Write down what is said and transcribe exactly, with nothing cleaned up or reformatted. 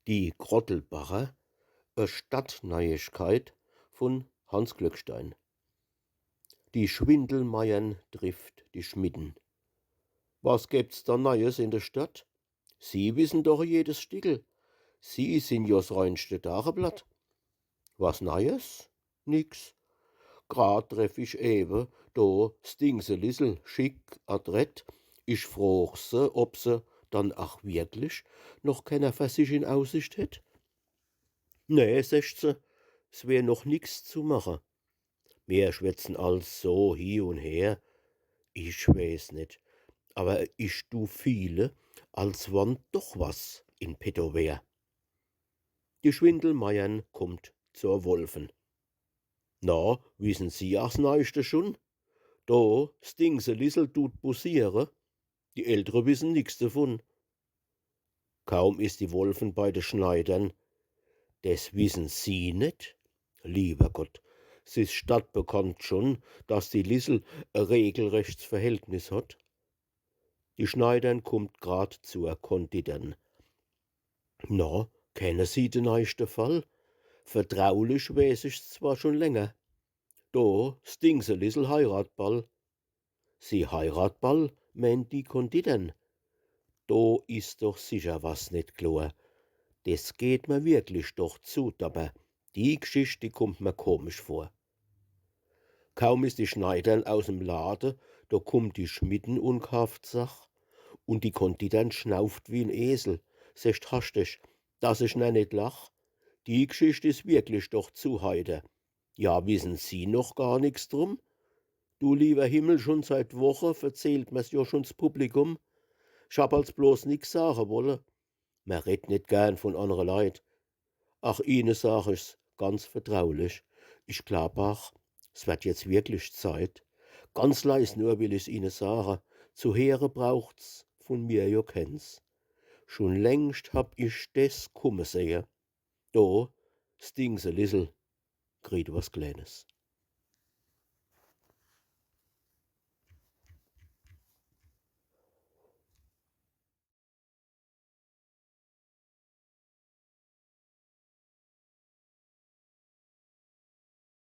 Die Krottelbacher, e Stadtneiigkeit vun Hanns Glückstein. Die Schwindelmeiern trifft die Schmidden. Was gebt's da Neies in de Stadt? Sie wissen doch jedes Stickel. Sie sin jo s reinschte Dageblatt. Was Neies? Nix. Grad treff ich ewe do s Dingselissel schick adrett. Ich frooch se, ob se dann ach wirklich noch kenner fer sich in Aussicht hätt. Nee, secht se, s wär noch nix zu mache. Mir schwätzen als so hie un her. Ich weeß net, awer ich du fiele, als wann doch was in petto wär. Die Schwindelmeiern kummt zur Wolfen. Na, wissen Sie ach s Neischte schun? Do, s Dingselissel dut bussiere. Die Eltere wissen nix devun. Kaum is die Wolfen bei de Schneidern. Des wissen Sie net? Liewer Gott, s is stadtbekannt schun, dass die Lissel e regelrechts Verhältnis hot. Die Schneidern kummt grad zur Konditern. Na, kenne Sie de neischte Fall? Vertraulich weeß ich's zwar schun länger. Do, s Dingselissel heirat ball. Sie heirat ball, meent die Konditern. Do is doch sicher was net klor. Des geht mer wirklich doch zu dabber. Die Gschicht, die kummt mer komisch vor. Kaum is die Schneidern aus em Lade, do kummt die Schmidden un kaaft Sach. Un die Konditern schnauft wie en Esel, secht haschtich, dass ich na net lach. Die Gschicht is wirklich doch zu heiter. Ja, wissen Sie noch gar nix drum? Du liewer Himmel, schun seit Woche verzählt mer's jo schun s Publikum. Ich hab als bloß nix sage wolle. Mer redt net gern vun annere Leit. Ach, Ihne sag ich's ganz vertraulich. Ich glaab ach, s werd jetzt wirklich Zeit. Ganz leis nur will ich's Ihne sage. Zu heere braucht's vun mir jo kens. Schun längscht hab ich des kumme sehe. Do, s Dingselissel kriegt was Kleines.